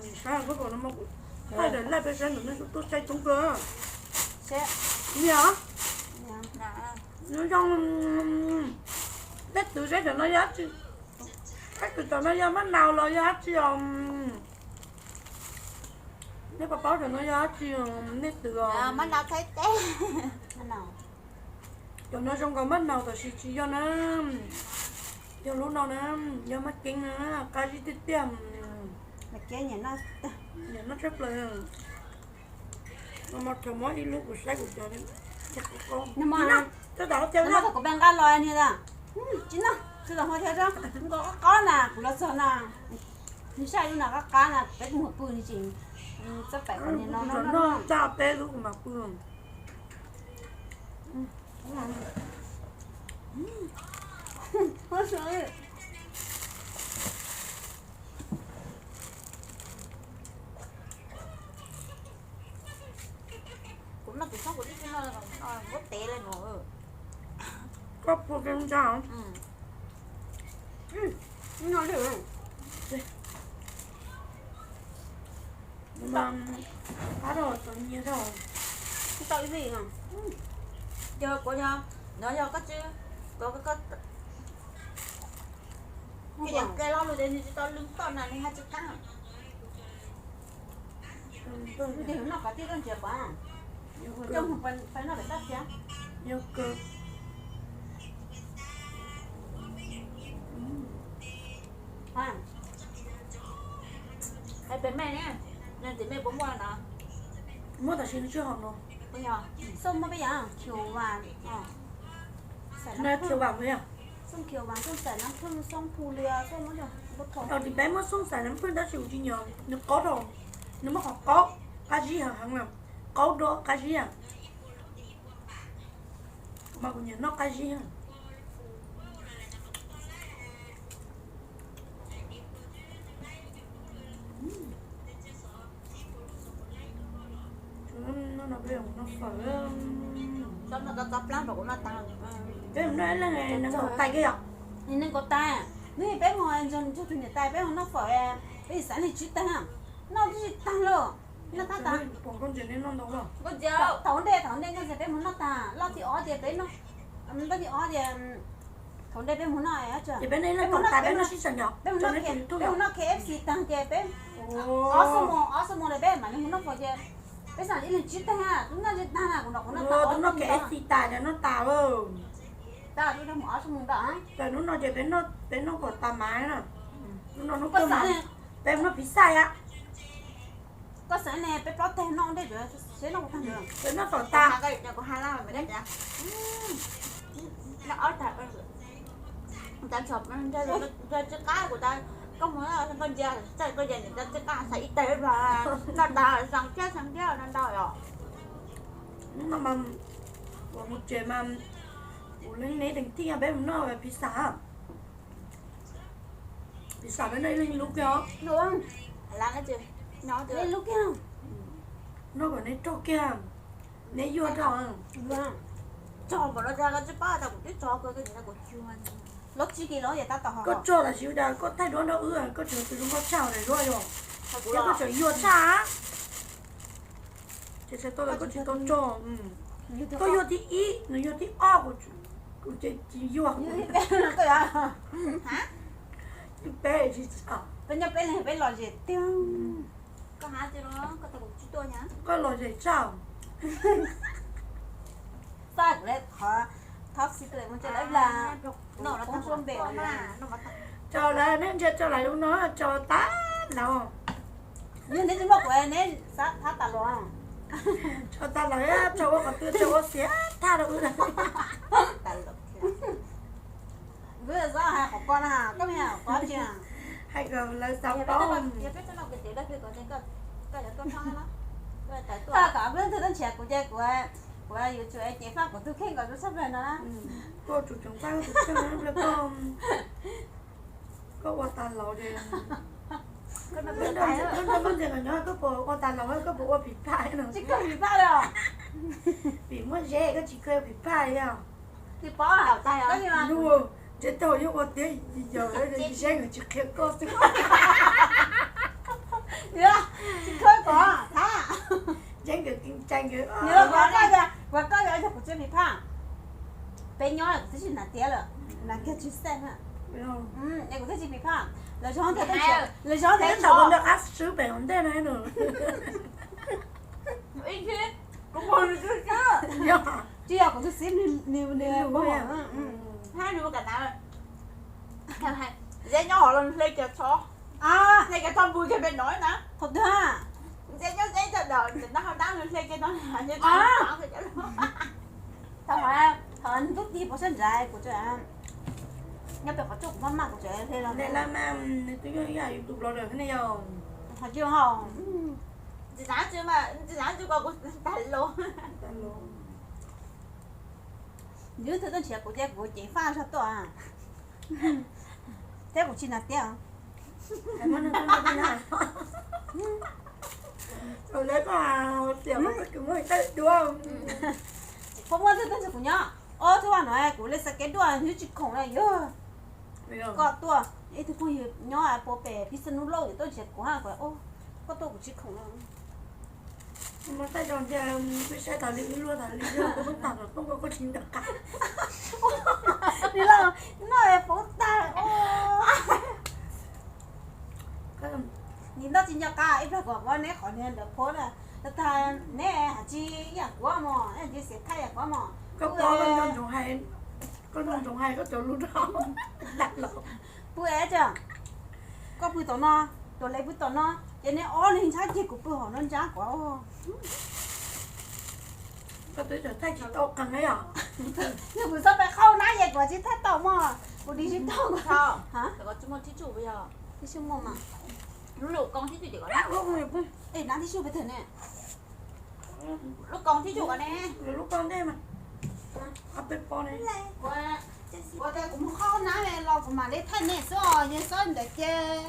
Nim saib koj kom no mas kuv thaij daim live peb saib ntawm nej tuaj saib coob kawg. Ni os, nyob zoo, nej twv saib cov no yog dab tsi? Saib twv cov no yog mab nau los yog dab tsi os? Nej puas paub cov no yog dab tsi os nej twv os? Cov no zoo nkaus mab nau tab sis tsis yog na. Yog lub no na, yog mab keeb na, qab zib tiag tiag. Nyiam noj tshaj plaws. Mas rau muab ib lub kuv saib kuv cov. Kuv pe nqa los ni da. Tsis noj, tsis los hua thiab, nkaus qab qab na, kuv los txog na. Nws saib lub no qab qab na, peb muag pw ni tsis txawj pem qhov ni no no. Noj tsa peb lub kuv mam pw. Kuv noj tus tshoob kuv tib tug noj nqub tev li no. Koj pua ke ntsa. Noj li. Qab rau tau nyias rau. Tau ib vij no. Yog kuv yog, no yog koj tsis, koj, koj, koj, koj, koj lo lus tias nws tsis tau lwm toj na nws haj tsis qab. Noj qhov twg koj ntsia pom, coj mus pab noj pem toj siab. Hais pem me ne, txiv me puas muaj no? Muaj tab sis nws tsis hom no. Xoj muaj peb yam, khiu vas, xoj khiu vas, xoj xaim nam phwj, xoj phu lw, xoj muaj. Tau tim peb muaj xoj xaim nam phwj tab sis kuv tsis nyiam nws qaub dhau, nws muaj qhov qaub qab zib heev heev, qaub dua qab zib. Kuv mas kuv nyiam noj qab zib. Peb mus noj ib leeg nees nkaum tais kiag yom. Nees nkaum tais, hnub peb mus nrog tus niam tais peb mus noj fawm, peb xav li tsib tag, noj twb tsis tag lauj. Noj tag tag. Thaum ntej, thaum ntej nkauj ntxawm peb mus noj tag, loj thib ob tias peb noj, loj thib ob tias thaum ntej peb mus noj, peb mus noj K F C tag ces peb ob xuab moos, ob xuab moos lawm peb mam li mus noj fawm ces peb xav ib leeg tsib tag, twb noj tsis tag na, kuv noj kuv noj tag, kuv noj K F C tas ces noj tas lawm. Tas twb noj mus ob xuab moos ntawd. Ces hnub no ces peb noj kom tas mas na. Hnub no hnub kawg mas peb mus noj pizza a. Koj xav ne peb plaub teg noj dej, seb noj kuv tag. Peb noj fawm tas. Tsis qab kuv, koj mus koj ntsia, koj ntsia niam ntsia tsis qab xav ib teg, noj ntau xoo thiab xoo thiab noj ntau os. Hnub no mas kuv mus tsev mas kuv leej neb teem tij peb mus noj pizza. Pizza peb noj ib leeg lub kiag os. Noj kom neb raug kiag, neb yuag rau. Koj tso tab sis ua cas koj thaij duab nrog wb, koj tseem tus zoo nkauj tshaj daim duab yom. Ces koj tseem yuag tshaj. Ces txhais tau lawm koj tsis tau tso. Koj yuag thib ib, nws yuag thib ob, kuv ces tsis yuag. Peb tsis tso. Peb nyob peb leeg peb lom zem tiag. Koj lom zem tshaj. Xaj kuv le qhov top secret mus tso lawv las, kuv poob suab npe. Tso lawm, neb ntsia tso lawm lub no tso tas lawm. Yog neb tsis muaj kuv neb xav thab tas los. Tso tas lawm, tso ua qhov twg, tso ua xiav thaj rau wb. Wb xav hais qhov ko na, koj me qhov tsis hais kom lawv xav paub. Koj kom wb ntxhw tub nrhiav kuv ces kuv, kuv yuav tsum ceev faj kuv tus kheej kom txhob txhawj no na. Koj tsum ceev faj tus kheej, koj ua tas laus ces, koj ntsia kom nyob koj puas ua tas laus, koj puas ua pim phaj no. Tsis kawg pim phaj li os. Pim muaj zeb koj tsis kawg pim phaj li os. Tsis paub. Ntshe tau yog ua tiav yam zeb tsis qhia koj xwb. Nws los kuv koj yog, kuv koj yog yog kuv tsis piv phaj. Peb nyob kuv twb tsis hnav tiab lawm, hnav kiag tsis xeej na. Es kuv twb tsis piv phaj. Lawv zoo, lawv zoo, lawv zoo. Tsis yog kuv tus xib, nws, nws, Zeb nyob hauv los hle kiag tsho, hle kiag tsho npus kiag pem no na. Qhov twg? Zeb nyob Zeb cov dawm ntawm no hauv dab hle kiag no. Thaum, thaum ntuj tig pov sab ntsa kuv nyob pem qhov rooj kuv maj maj kuv tseem hle los. Nws twb yog ib yam YouTube blogger thiab ne yog. Qhov tsis hau. Tsis xav tsis mas tsis xav tsis kom kuv tag los. Nws twb tuaj nrhiav kuv ces kuv ceev faj zog tuaj. Thiab kuv tsis hnav tiab. Lawv koj tias koj tus muaj ib tug duab. Puas muaj twg tuaj nrog kuv nyob? Ob tug vaj no kuv li xav kev duaj nws tsis khoom na yog. Koj tuaj ib tug phooj ywg nyob puag pem Phij Xab Nub Lauj tuaj nrhiav kuv hab, koj tuaj kuv tsis khoom na. Mas thaij rau ntiag, peb saib tas li wb luaj tas li, koj poob tag los koj tsis nco qab. Nim no, no poob tag. Nim no tsis nco qab ib plag kom muab neb qhov niag ntawd post na, tag neb has tsis yam kuv mog, neb tsis xav thaij yam kuv mog. Koj, koj nco ntsoov hais, koj nco ntsoov hais koj cov lus rau. Pw es, koj pw tom no, Tuam Lev pw tom no, ces neb ob leeg ntshab ceg kuv pw hauv no ntshab kuv. Koj twb thaij tsis tau qees os. Yog kuv txhob pem qhau nab ces kuv tsis thaij tau mog, kuv digital. Tsis muaj tib tsuj, tib tsuj muaj mas. Lub lub koob tib tsuj, es nab tib tsuj peb tag ne. Lub koob tib tsuj ko ne. Lub koob ntej mas. Kuv tias kuv mus qhau nab los kuv mam li thaij nej xwb os, yog txhob ntawd ces.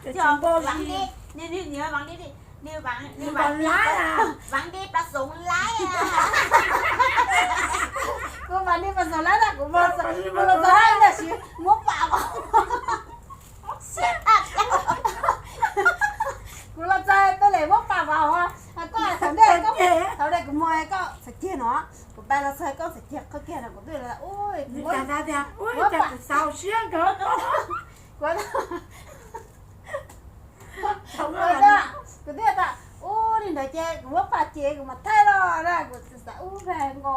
Tsis npo zis, Vam Di, Vam Di, Vam Di, Vam Di plas xoov laib. Kuv Vam Di plas xoov laib na, kuv los txog tab sis muab pam os. Kuv los txog Tuam Lev muab pam os. Koj thaum ntej, thaum ntej kuv mus koj txhais kiag no, kuv pais los txog koj txhais kiag qhov kiag no kuv twb, ua, kuv muab pam. Kuv, kuv twb tas ua li ntawd ces kuv muab pam ces kuv mam thaij los na, kuv xav ub plag nko.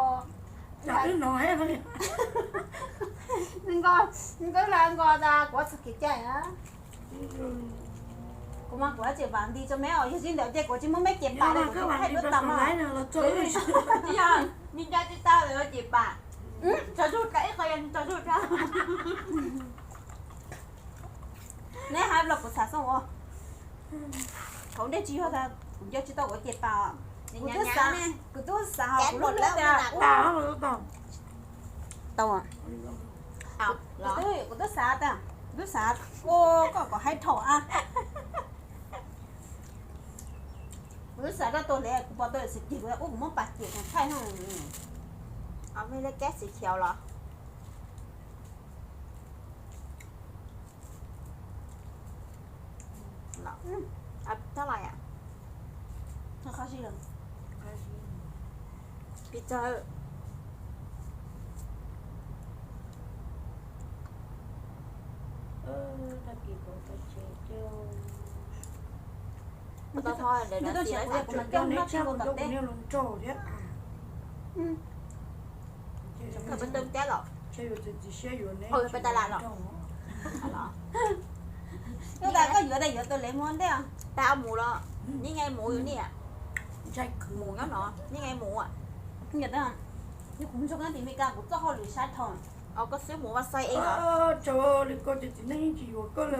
Nko, nko la nko tas kuv txog kev cai na. Kuv mas kuv tseem Vam Di tso meb os, yog tsis ntawd ces kuv tsis muab meb cem pam li, kuv tsis thaij duab tas mog. Yog nws nco tsis tau lawm ces pam. Tso zuj tas ib qho yog nws tso zuj tas. Neb hais los kuv xav xoo ua. Thaum ntej tsis yog tas kuv nco tsis tau kuv ces pam. Kuv twb xav, kuv twb xav hos kuv lub lub tas. Tau. Kuv twb xav tas, kuv twb xav ua koj kom haib dhau a. Kuv twb xav rau Tuam Lev, kuv pom Tuam Lev xwm cim kuv ua kuv muab pam cem thaij no. Mej le kab xwm khiav los. Tab lais, pis txawg. Tau tho ntawd no xiv lawv xav tseem coj neb tshaj kuv nrog kuv niag hluas nraug thiab. Peb tau lais los. Koj yuav tas yuav Tuam Lev mus ntej. Tau mus los, neb ngai mus yuav niam. Mus nyob no, neb ngai mus. Kuv mus tso koj tim Meskas kuv txoj hauj lwm sab dhau. Koj xub mus ua xai es. Tso li koj ces txiv neej yeej tsis yuav koj li.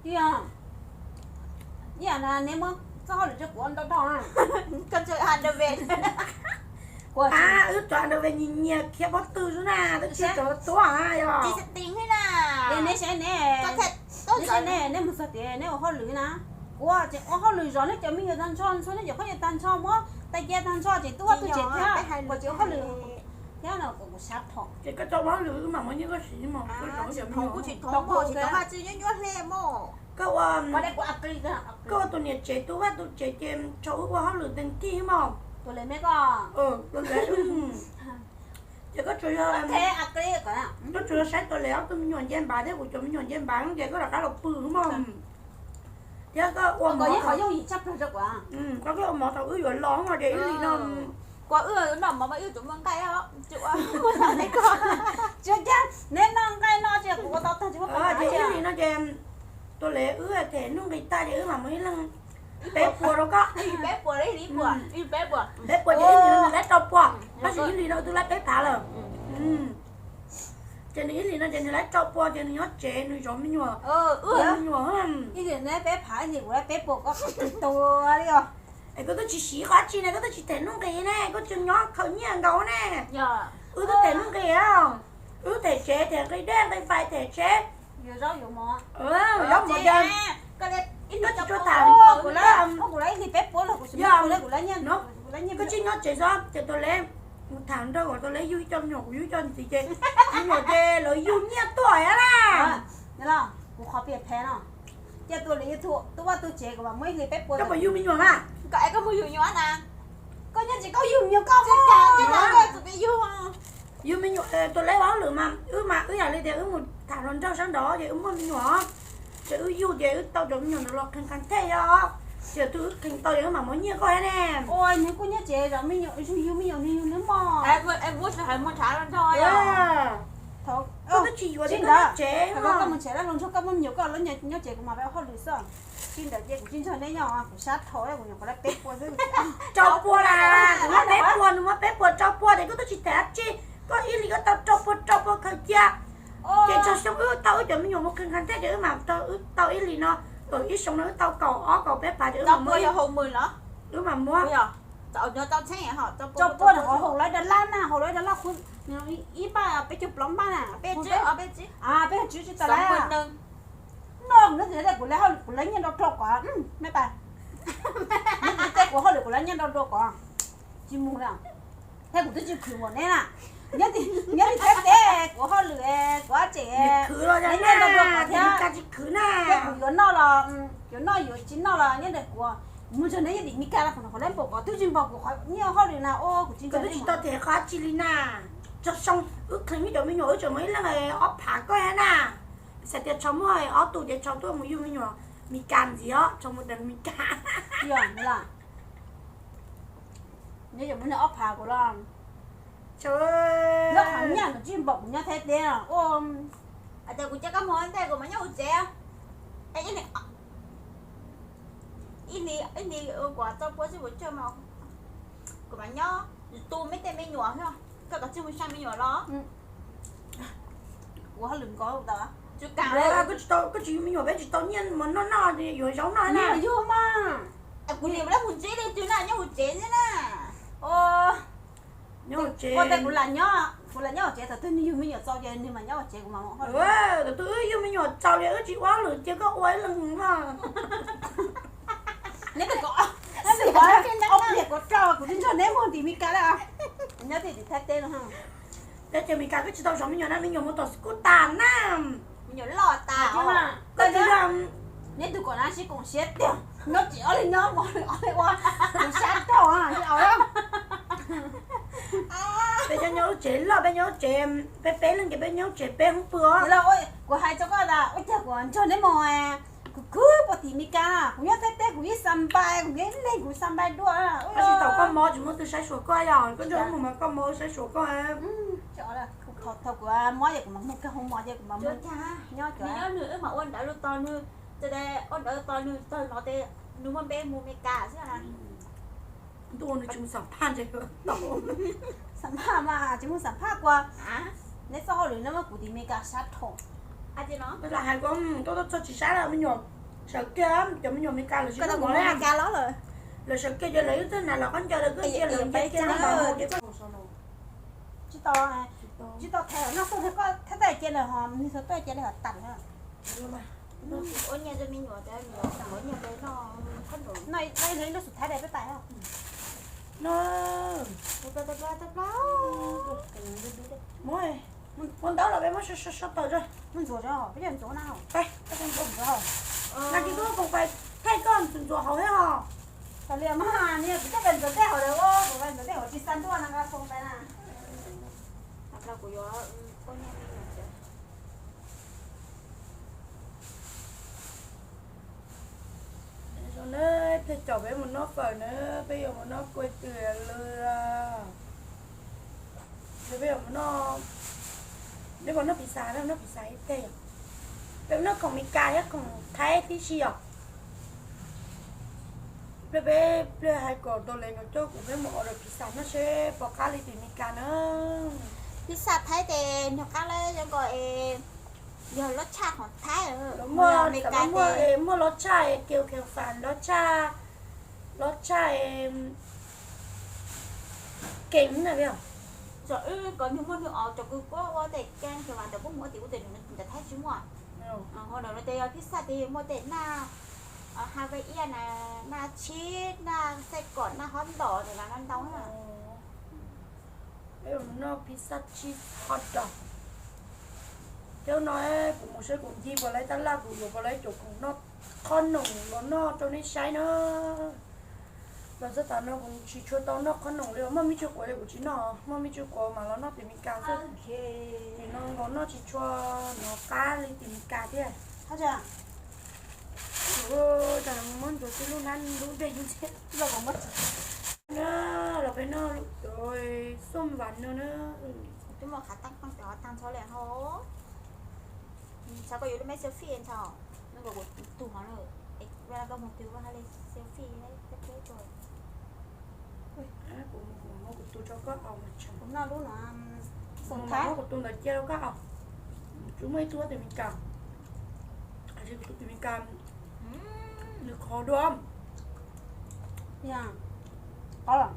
Ib yam no neb muab txoj hauj lwm rau kuv ua ntau dhau. Koj tso underwear. Kuv wb tso underwear nyias nyias khiav pob tw xwb na, twb tsis tso tuab yog. Neb saib ne, neb saib ne, neb mus txog tias neb ua hauj lwm na. Kuv tseem ua hauj lwm zov neb cov me nyuam tag nrho, ntxhua neb cov khaub ncaws tag nrho, muab tais cia tag nrho ces twb ua tug tsev thiab, kuv tseem ua hauj lwm thiab no kuv sab dhau. Ces koj tso ua hauj lwm wb mam muab nyiaj koj siv mas, koj zov cov me nyuam. Tsis tau vaj tsis nyuaj nyuaj hle mog. Koj ua, koj ua tus niam tsev tu vaj tu tsev ces tso wb ua hauj lwm teev tij mog. Ces koj tsuas yog, koj tsuas yog saib Tuam Lev ob tug me nyuam nce npav thiab kuv cov me nyuam nce npav ces koj rov qab los pw mog. Thiab koj ua mov, koj ua mov thaum wb yuav los no ces ib hlis no, kuv wb noj mov mas wb yuav tsum muaj nqaij os. Tsis ua, neb noj nqaij no ces kuv ua tau tag tsis muaj, ces ib hlis no ces Tuam Lev wb them nuj nqis tag ces wb mam mus ib leeg peb puas rau koj. Peb puas, peb puas ces ib hlis no nws laib rau puas, tab sis ib hlis no twb laib peb phav lawm. Ces nws ib hlis no ces nws laib rau puas ces nws nyob tsev nws zov me nyuam, me nyuam. Ib hlis peb phav, ib hlis kuv laib peb puas, koj qhov twg tua li os. Es koj twb tsis siv qhov tsis ne, koj twb tsis them nuj nqis ne, koj tseem nyob khaws nyiaj nkaus ne. Wb twb them nuj nqis, wb them tsev, them nqi dej nqi fais, them tsheb, zaub mov ces koj tsis tshua tham. Kuv laib ib hlis peb puas los kuv tsis, koj tsis nyob tsev xwb ces Tuam Lev, kuv tham nrog Tuam Lev yug ib co me nyuam, kuv yug ib co ntxiv ces me nyuam ces lawv yug nyiaj tuaj na. Kuv qhov piam phem no, cia Tuam Lev yug tu vaj tu tsev kuv mam muab ib hlis peb puas. Koj puas yug me nyuam na? Koj es koj mus yug nyuam na. Koj nyob tsis koj yug me nyuam koj, yug me nyuam, Tuam Lev ua hauj lwm mas wb mas wb yam li tias wb mus tham hluas nraug sab nraud ces wb muaj me nyuam, ces wb yug ces wb tau cov me nyuam ntawd los qhee qhov thej os. Ces tus wb qhee tau ces wb mam muab nyiaj koj thiab ne. Ua nws kuj nyob tsev zov me nyuam, yug me nyuam nws yug nws mog. Koj twb tsis yuav thiab koj nyob tsev, koj mus tsev lawm hluas nraug koj muaj me nyuam koj los nyob tsev kuv mam pab hauj lwm xwb. Tsis ntawd ces kuv tsis nrog neb nyob, kuv sab dhau, kuv nyuam qhuav laib peb puas xwb. Rau puas las, kuv muab peb puas, nws muab peb puas, rau puas ces koj twb tsis them dab tsi. Koj ib hlis koj tau rau puas, rau puas khaws cia. Ces txog xyoo wb tau wb cov me nyuam mus qhee qhov thej ces wb mam tau, wb tau ib hlis no, ib xyoo no wb tau kaum ob kaum peb phav ces wb mam muab, wb mam muab. Rau puas hauv lawv dollar na, hauv lawv dollar ib npaj peb caug plaub npaj na. Peb tsib tsis tau lawm. No kuv twb tias kuv laib nyiaj nrau rau koj, me pas, kuv laib nyiaj nrau rau koj, tsis mus na. Thiab kuv twb tsis khwv npaum neb na. Nyob li Thaib teb kuv hauj lwm kuv ab tseem laib nyiaj nrau rau koj thiab. Thiab kuv yuav noj los, yuav noj yuav tsis noj los nyob ntawm kuv, kuv mus nrog neb nyob tim Mes Kas los kuv nyuam qhuav laib npaum koj, twb tsis npaum kuv qhov nyiaj hauj lwm na. Koj twb tsis tau them qhov dab tsi li na. Txog xyoo wb qhee wb cov me nyuam wb tseem muaj ib leeg ob phav koj thiab na. Xav tias tsaus muaj ob tug ces tsaus tuaj mus yug me nyuam Mes Kas ntxiv os, tsaus mus deev Mes Kas. Nyob zoo ob phav kuv los, nyob qhov nyiaj tsis npaum kuv nyob Thaib teb. Hais tias kuv coj koj mus ua ntej kuv mas nyob hauv tsev. Ib hlis kuv tau pua tsib puas tsawg mas kuv mas nyob tu me tej me nyuam, koj kav tsij mus saib me nyuam los. Kuv hauj lwm nkaus tau. Koj tsis yug me nyuam peb tsis tau nyiaj mus noj noj yuav zaub noj na. Yug mas, kuv nim lawv mus ntsib leej twg na nyob hauv tsev xwb na. Nyob hauv tsev, kuv lam nyob, kuv lam nyob hauv tsev, thaum twg nws yug me nyuam txaus ces nws mam nyob hauv tsev, kuv mam mus. Thaum twg wb yug me nyuam txaus ces wb tsis ua hauj lwm ces koj ua ib leeg mog. Neb twb kom, neb twb kom ob pliag kuv rau kuv twb nrog neb mus tim Mes Kas lawm. Nyob tim Thaib teb no, peb ces Mes Kas koj tsis tau zov me nyuam na, me nyuam mus tom school tas na. Me nyuam loj tas. Koj twb yog, neb twb kom na sib koom siab tiag, nyob tsis ob leeg nyob mus ob leeg ua, kuv sab rau os. Peb cov nyob lub tsev loj, peb nyob lub tsev, peb peb leeg ces peb nyob lub tsev peb hoob pw os. Kuv hais rau koj tas ua cas kuv nrog neb mus, kuv khwv pom tim Mes Kas, kuv nyob Thaib teb kuv ib xas npai, kuv nyob ib leeg kuv xas npai dua. Tab sis thaum koj mob tsis muaj twg saib xyuas koj, yog koj nrog wb mus mas koj mob wb saib xyuas koj. Thaum kuv mob ces kuv mam mus kawg hoob mos ces kuv mam mus nyob cov, nws wb mam ua nrawv los tos nws, ua nrawv tos nws txog no ces nws muaj npe mus Mes Kas xwb. Ntuj, nws tsis mus xam phaj ntse. Xam phaj mas tsis mus xam phaj kua. Neb txoj hauj lwm no muab kuv tim Mes Kas sab dhau. Lam hais koj tuaj tuaj txog tsis saib lawm me nyuam, sawv kiag cov me nyuam Mes Kas lawv tsis muaj mov li. Lawv sawv kiag ces lawv ib tug nas los koj ncaws lawv koj cia lawv ncaws kiag no. Tsis tau, tsis tau thaiv noj xwb, koj thaiv cia lawv ho nws txhob tuaj cia li ho tas. Ua nyiaj rau me nyuam, me nyuam ua nyiaj rau noj. No ib lub xub thaiv peb pais. Muab, muab ntaub los peb muab so so so taws tso. Muab ntxuav tso, peb coj ntxuav na. Peb coj ntxuav ntxuav. Nqa kiag tuaj koom pais thaij koj ntxuav ntxuav hauv thiab os. Xav li mas, nws kuv coj pais ntxuav tej hauv lawm, kuv pais ntxuav tej hauv tsis xa ntuj no nqa koom pais na. Kuv yuav Zoo na, peb caum peb mus noj fawm na, peb yuav mus noj kua twm lwm. Peb yuav mus noj, peb mus noj pizza, peb mus noj pizza ib teg. Peb mus noj khoom Meskas thiab khoom Thaib tib si os. Pliag peb, pliag hais kom tus le nkawd coj kuv peb mus order pizza noj seb puas qab li tim Meskas na. Pizza Thaib ces nws qab lawm, zoo nkaus es yog lub tshaj khoom Thaib, Meskas muaj lub tshaj kev kheev fas, lub tshaj, lub tshaj keev na. Txawm wb kom nws muaj nws os, cov kws kuab ua tej keev kheev fas ntawd kuj muaj tim ub tim no, ntawm Thaib tsis muaj. Ho ntawm no ces yog pizza ces muaj tej naj Hawaii na, naj cheese, naj xaij kom, naj hot dog ntawd los no ntau na. Peb mus noj pizza cheese hot dog. Cov no kuv mus saib kuv ncig puas laib tab laj, kuv yuav puas laib cov khoom noj, qhob noom los noj rau nej saib na. Los txog tav no kuv tsis tshua tau noj qhob noom li, muaj me ntsis quav li kuv tsis noj, muaj me ntsis quav mas los noj tim Meskas xwb. Tim no los noj tsis tshua hnov qab li tim Meskas thiab. Ua cas muab ntsuav tib lub hnab lub dej ntxiag los peb noj cov xom vas no na. Twb muaj qhov tag poj cov tag ntxhov li hos. Xav koj yuav lub me selfie ntxhov, nws kom kuv tus hov na, koj mus twg koj hais li selfie peb peb tuaj. Kuv mus kuv tus rau koj, kuv noj lub no, kuv tus ntawd cia rau koj. Tsis muaj ib tug tim Meskas, kuv tus tim Meskas nws qhov dua. Qab,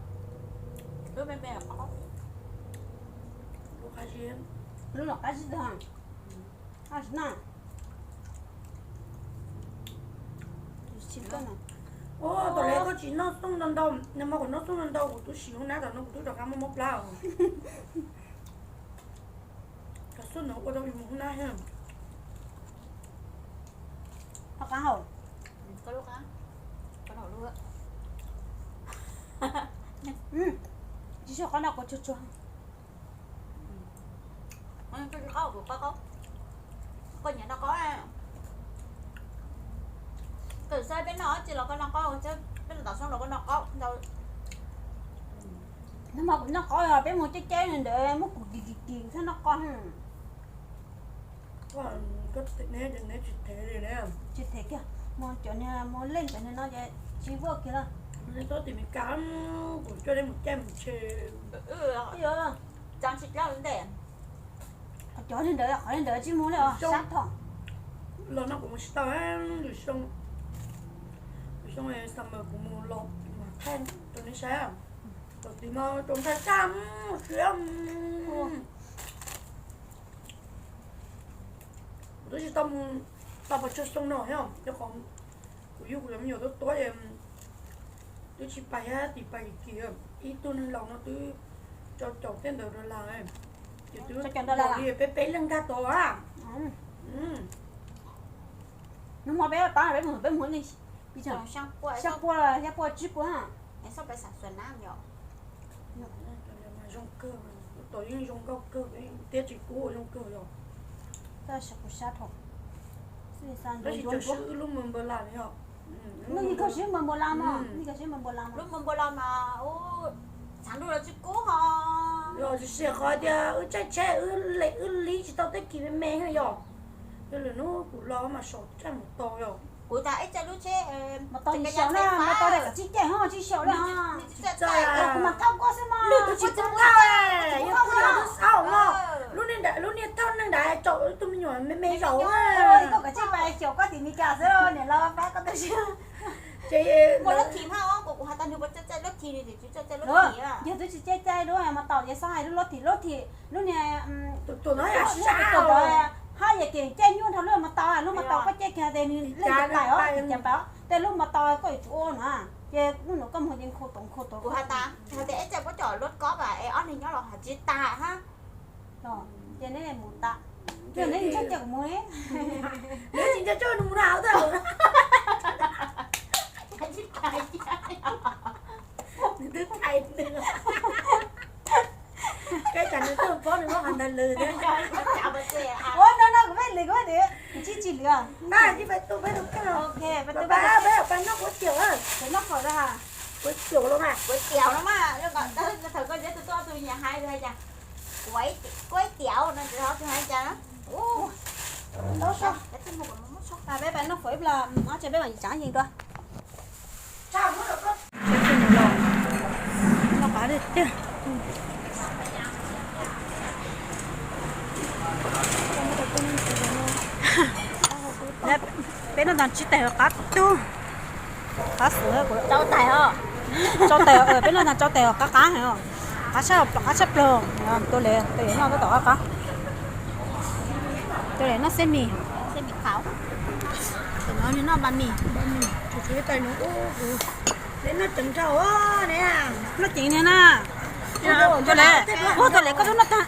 lub qab zib, lub los qab zib ntag. Ua, tom li koj tsis noj xoo ntau ntau, nag hmo kuv noj xoo ntau ntau kuv twb siv hoob nab, tam no kuv twb rov qab muaj mob plab. Cov xub ntawd ua rau yus mus hoob nab thiab. Qab hau. Tsis tshua qab no kuv tsuag tsuag. Koj nyiam noj qaub, koj saib peb noj dab tsi los koj noj qaub, peb noj taum xoob los koj noj qaub ntau. Nag hmo kuv noj qaub, peb mus caij caij ntawd muab kuv kis kis kis thiab noj qaub. Tsis them kiag, mus cov niag mus leej cov niag no ces tsis vuaj kiag lawm. Tuaj tim Meskas, kuv coj nej mus caij mus ntshe. Qhov cov li ntawd, qhov li ntawd tsis mus li os, sab tho. Los no kuv mus tsis tau, lwm xyoo, lwm xyoo summer kuv mus los kuv mam thaij rau nej saib. Tam sim no rau nqaij tag siab. Kuv twb tsis tau mus tau pes tsawg xyoo no thiab, rau qhov kuv yug kuv cov me nyuam tuab tuab es twb tsis pais thiab, tim pais kim kim, ib tug neeg laus no twb tso caum tej ntawd dollar, ces twb li peb peb leeg nkag tau. Hnub no peb pab peb mus, peb mus li xya puas, xya puas tsib puas. Zoo kawg, tom yeej zoo nkauj kawg, tiab tsis kub zoo kawg yog. Tab sis kuv sab dhau. Tab sis cov sib wb lub npawg npawg las yog. Lub npawg npawg las mas, lub npawg npawg las mas, txhav ntuj los tsis kub ho. Los tsis sim qhov tias wb tsaij tsheb, wb lem wb lib tsis tau tej kis me me yog. Yog lwm hnub kuv los mas saum tsaij mus tau yog. Kuv tas ib tsaij lub tsheb mas tau, tsis xyaum na, mas tau tas kaum tsib caij ho tsis xyaum li ho. Kuv mas thauj koj xwb mas. Lwm tus tsis txog thauj, yog kuv yog tus xauj los. Lub niag nram, lub niag thauj neeg nram tsaum tus me nyuam me me zaum. Koj kaum tsib pais xyaum koj tim Meskas xwb, niam laus pab koj tu siab. Ces muaj lub thim hab, kuv has tas nws puas tsaij tsaij lub thim, nws tsis tsaij tsaij lub thim. Yog twb tsis tsaij tsaij lub mas tau, ces xav hais lub lub thim, lub thim lub niag tus ntawd hab yog kev caij nyuaj dhau lub mas tau, lub mas tau koj caij kiag tes nws leej tais os, tim cas pais os, tej lub mas tau koj yuav tsum ua no. Ces lub no koj muag ces nkhaus tau nkhaus tau. Kuv has tas, has tas ib txhia puab coj lub kob es ob neeg nyob los hais tsis tas hab. Ces neb mus tas. Neb tsis nco coj kuv mus ne. Neb tsis nco coj nws mus na, twb, nws twb thaij nws. Peb tsam nws tuaj paub nws muab qhov ntawd lwm thiab. Ua no no kuv peb lwm kuv peb lwm, tsis tsis lwm. Peb tu peb tus kheej. Ok, peb tu peb, peb pab noj kuv tiav. Peb noj qhov da. Kuv tiav los mas, kuv tiav los mas, thaum koj ntsia tus tuaj tus nyiam hais tus hais cas, kuv tiav no tus hais cas. Peb pab noj qhov ib plag, ob tse peb mam tsav yees dua. Peb noj tag tsib tais qab tug, qab xwb. Tsau tais, peb noj tag tsau tais qab qab heev, qab tshaj plaws. Tus lem tus lem noj tab tom qab qab. Tus lem noj xeb mis, xeb mis qau. Tus no nws noj npa mis, npa mis. Noj ceev niag na. Tus lem, ua tus lem koj twb noj tag.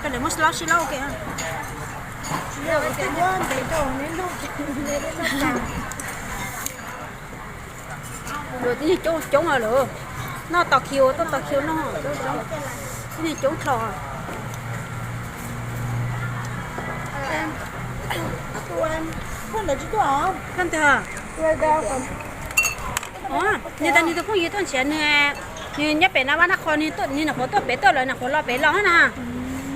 Tus lem muab sib laub sib laub ua ke. Luag tib neeg coob coob lawm. Noj tos khiu, tuaj tos khiu noj. Tib neeg coob dlhau. Phaj ntawd tsis tuaj os. Phaj ntawd. Nws tas nws tus phooj ywg tuaj nrhiav nws, nws nyob pem Nab Vaj Naj Qhos, nws nyuam qhuav tuaj pem tuaj lawm, nyuam qhuav los pem los na.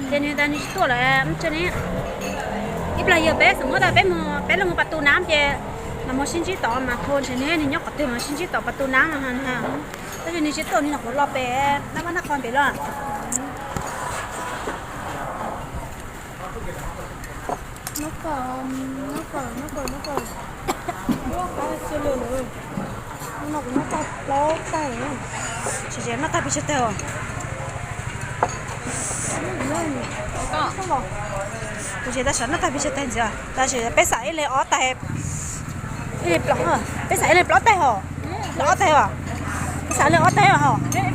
Ces nws tas nws tsis tuaj lawm, mus tsev ne. Ib plag yog peb xav muab tas peb mus, peb los mus pas tu nab ces los mus sib ntsib tom mas thau ntshe nws nyob qhov twg mas sib ntsib tom pas tu nab. Tab sis nws tsis tuaj, nws nyuam qhuav los pem Nab Vaj Naj Qhos pem los. Noj tag, noj tag, noj tag, noj tag. Noj qab xwb lawm. No kuv noj tag plaub tais. Tsis noj tag pes tsawg tais os. Kuv tsis tas sav noj tag pes tsawg tais ntxiv. Tab sis peb xam ib leeg ob tais, ib leeg plaub, peb xam ib leeg plaub tais hos. Ob tais os. Peb xam ib leeg ob tais hos. Xam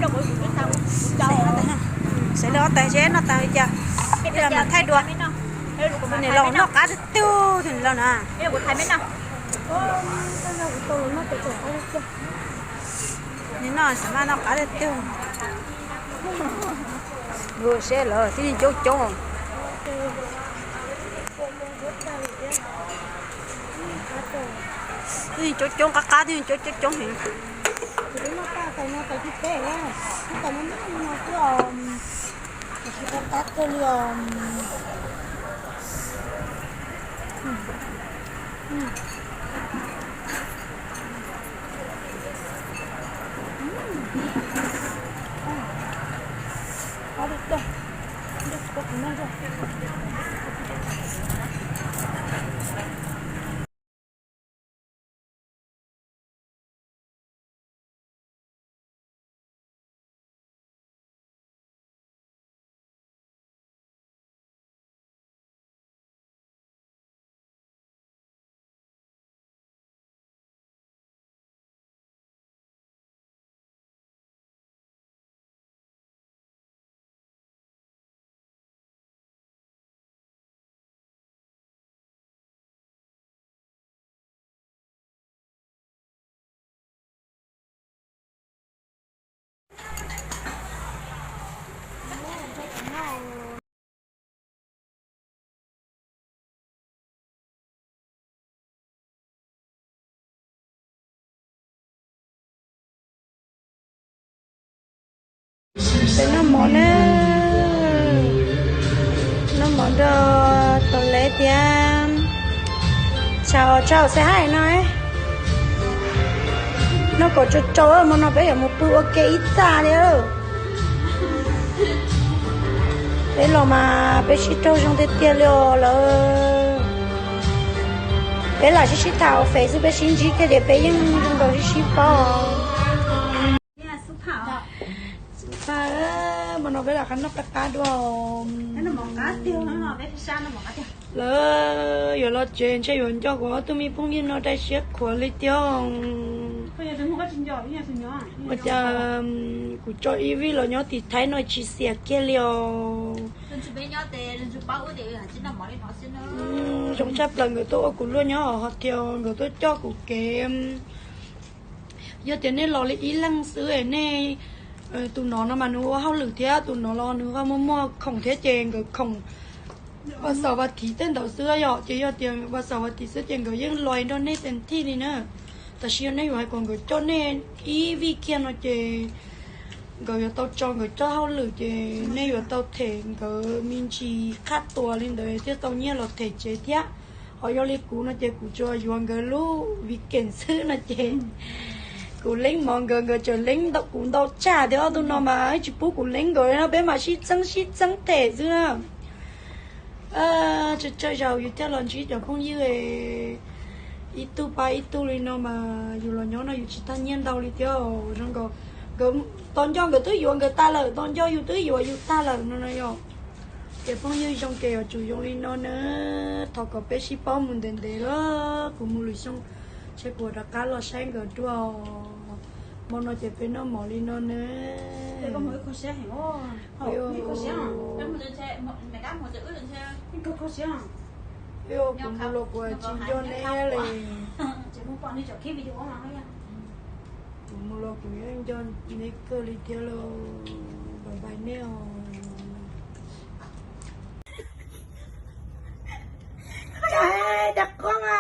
ib leeg ob tais ces noj tag li cas, ib leeg mas thaij dua. Tus niam laus noj qab tiag tiag, tus niam laus na. Nws noj xav mas noj qab tiag tiag. Nws seb lawm tib neeg coob coob. Tib neeg coob coob qab qab, tib neeg coob coob coob heev. Peb noj mov na, noj mov nrog tus lem thiab. Tsau tsau xav hais no, noj kom tsau tsau hmo no peb yuav mus pw ua ke ib tag li. Peb los mas peb sib raug zoo tiag tiag li os lawm. Peb lam sib sib tham Facebook, peb sib ntsib kiag tias peb yeej zoo nkaus sib sib paub. Hmo no peb lam qab noj qab qab dua. Lawv yuav los tsev ntshe yuav nco kuv ob tug me phooj ywg no dai siab khuav li tiag. Ua cas kuv tso ib vij los nyob tim Thaib no tsis xiam kiag li os. Zoo tshaj plaws nkawd tuaj ua kuv luaj nyob hauv tias nkawd tuaj coj kuv kev. Yog tias nej los li ib leeg xwb es nej, tus no no mas nws ua hauj lwm thiab tus no los nws ho muaj muaj khoom thiab ces nkawd khoom vas xaum vas thiv tej ntawd xwb yom, ces yog tias vas xaum vas thiv xwb ces nkawd yeej lais nrog nej tes thij li na. Tab sis yog nej yuav hais kom nkawd coj nej ib vij kiag no ces nkawd yuav tau tso nkawd coj hauj lwm ces nej yuav tau them nkawd me ntsis qhab tuas li ntawd thiaj tau nyiaj los them tsev thiab. Ho yog li kuv no ces kuv tsuas yuav nkawd lub vij keem xwb no ces kuv leeb mov nkawd, nkawd tseem leeb ntau kuv ntau tshaj thiab. Ob tug no mas tsis pub kuv leeb nkawd no, peb mas sib txeeb sib txeeb them xwb na. Tsawg tsawg zaus yus thiaj los ntsib cov phooj ywg ib tug pab ib tug li no mas yus los nyob no yus tsis tag nyiaj ntau li thiab. Zoo nkaus nkawd tos nco nkawd twb yuav nkawd tag lawm, tos nco yus twb yuav yus tag lawm no no yom. Ces phooj ywg zoo ces yuav tsum zoo li no na. Thov kom peb sib paub mus ntev ntev lawm, kuv mus lwm xyoo ntshe kuv rov qab los saib nkawd dua. Hmo no ces peb noj mov li no na. Kuv mus los kuv tsis nco neb li. Kuv mus los kuv yeej nco neb kawg li thiab lauj. Bye bye neb os. Cov qoob a,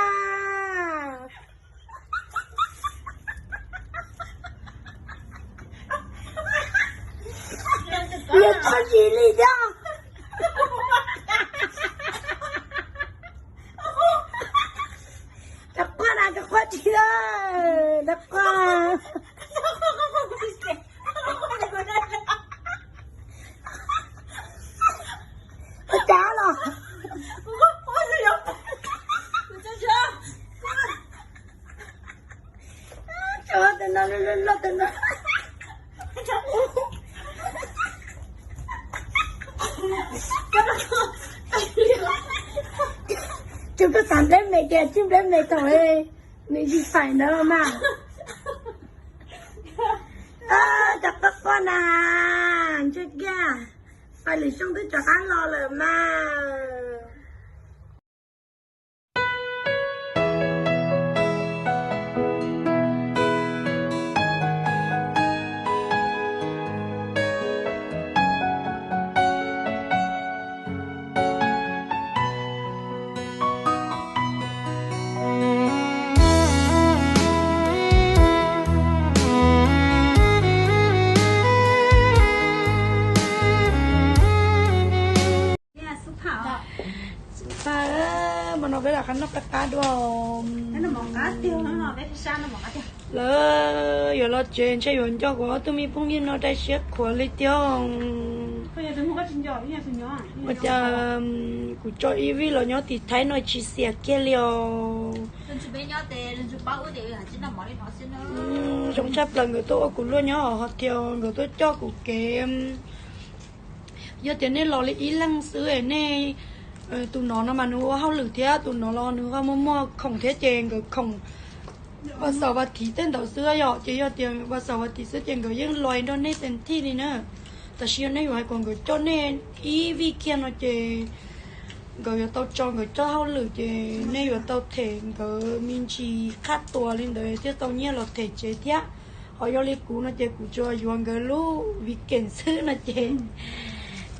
yog txhob yim li thiab. Cov qoob na, cov qoob tsis, cov qoob. Ua cas los, cov tes no loj loj tes no. Tsuas koj xav nplej me ces tsis nplej me thaum nws tsis faim ntawd mas. Cov qoob qoob na, ntshe kiag fais lwm xyoo twb rov qab los lawm mas. Xub pha, hmo no peb lam qab noj qab qab dua. Lawv yuav los tsev ntshe yuav nco kuv ob tug me phooj ywg no dai siab qhuav li tiag. Ua cas kuv tso ib vij los nyob tim Thaib no tsis xiam kiag li os. Zoo tshaj plaws nkawd tuaj ua kuv luaj nyob hauv tias nkawd tuaj coj kuv kev. Yog tias nej los li ib leeg xwb es nej, tus no no mas nws ua hauj lwm thiab tus no los nws ho muaj muaj khoom thiab ces nkawd khoom vas xaum vas thiv tej ntawd xwb yom, ces yog tias vas xaum vas thiv xwb ces nkawd yeej lais nrog nej tes thij li na. Tab sis yog nej yuav hais kom nkawd coj nej ib vij kiag no ces nkawd yuav tau tso nkawd coj hauj lwm ces nej yuav tau them nkawd me ntsis qhab tuas li ntawd thiaj tau nyiaj los them tsev thiab. Ho yog li kuv no ces kuv tsuas yuav nkawd lub vij keem xwb no ces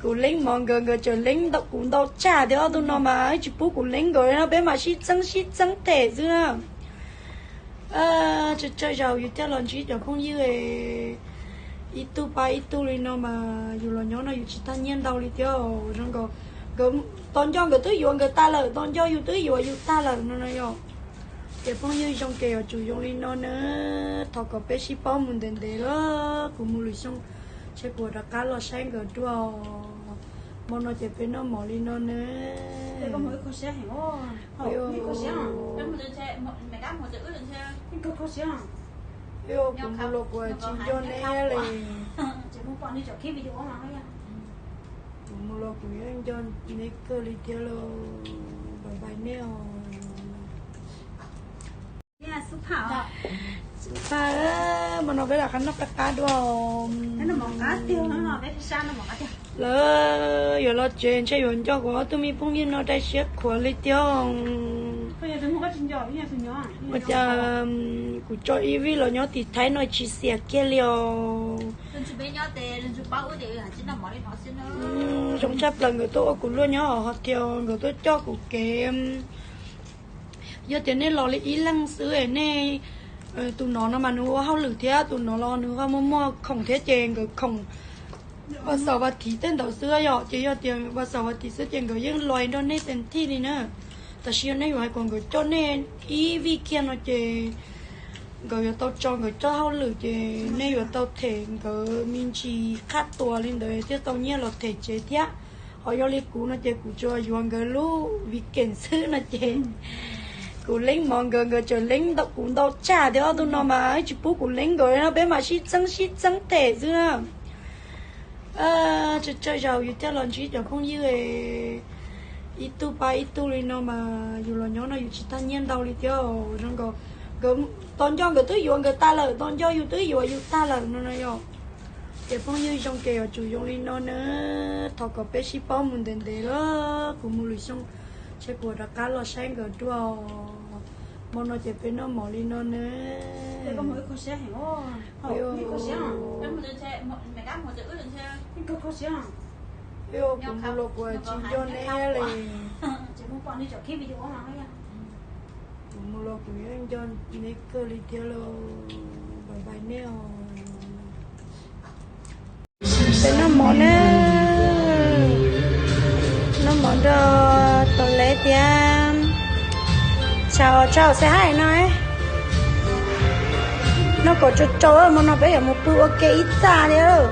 kuv leeb mov nkawd, nkawd tseem leeb ntau kuv ntau tshaj thiab. Ob tug no mas tsis pub kuv leeb nkawd no, peb mas sib txeeb sib txeeb them xwb na. Tsawg tsawg zaus yus thiaj los ntsib cov phooj ywg ib tug pab ib tug li no mas yus los nyob no yus tsis tag nyiaj ntau li thiab. Zoo nkaus nkawd tos nco nkawd twb yuav nkawd tag lawm, tos nco yus twb yuav yus tag lawm no no yom. Ces phooj ywg zoo ces yuav tsum zoo li no na. Thov kom peb sib paub mus ntev ntev lawm, kuv mus lwm xyoo ntshe kuv rov qab los saib nkawd dua. Hmo no ces peb noj mov li no na. Kuv mus los kuv tsis nco neb li. Kuv mus los kuv yeej nco neb kawg li thiab lauj. Bye bye neb os. Xub pha, hmo no peb lam qab noj qab qab dua. Lawv yuav los tsev ntshe yuav nco kuv ob tug me phooj ywg no dai siab khuav li tiag. Ua cas kuv tso ib vij los nyob tim Thaib no tsis xiam kiag li os. Zoo tshaj plaws nkawd tuaj ua kuv luaj nyob hauv tias nkawd tuaj coj kuv kev. Yog tias nej los li ib leeg xwb nej, tus no no mas nws ua hauj lwm thiab tus no los nws ho muaj muaj khoom thiab ces nkawd khoom vas xaum vas thiv tej ntawd xwb yom. Ces yog tias vas xaum vas thiv xwb ces nkawd yeej lais nrog nej tes thij li na. Tab sis yog nej yuav hais kom nkawd coj nej ib vij kiag no ces nkawd yuav tau tso nkawd coj hauj lwm ces nej yuav tau them nkawd me ntsis qhab tua li ntawd thiaj tau nyiaj los them tsev thiab. Ho yog li kuv no ces kuv tsuas yuav nkawd lub weekend xwb no ces kuv leeb mov nkawd, nkawd tseem leeb kuv ntau tshaj thiab. Ob tug no mas tsis pub kuv leeb nkawd no, peb mam sib txeeb sib txeeb them xwb na. Tsawg tsawg zaus yus thiaj los ntsib cov phooj ywg ib tug pab ib tug li no mas yus los nyob no yus tsis tag nyiaj ntau li thiab. Zoo nkaus nkawd tos nco nkawd twb yuav nkawd tag lawm, tos nco yus twb yuav yus tag lawm no no yom. Ces phooj ywg zoo ces yuav tsum zoo li no na. Thov kom peb sib paub mus ntev ntev lawm, kuv mus lwm xyoo ntshe kuv rov qab los saib nkawd dua. Hmo no ces peb noj mov li no na. Kuv mus los kuv tsis nco neb li. Kuv mus los kuv yeej nco neb kawg li thiab lauj. Bye bye neb os. Peb noj mov na, noj mov nrog Tos Leb thiab Tshaus, Tshaus xav hais no. Noj kom tsau tsau, hmo no peb yuav mus pw ua ke ib txaj thiab.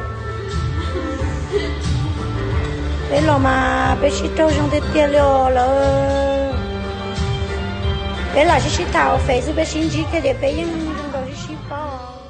Peb los mas peb sib raug zoo tiag tiag li os lawm. Peb lam sib sib tham hauv Fev xwb, peb sib ntsib kiag ces peb yeej zoo nkaus sib sib paub.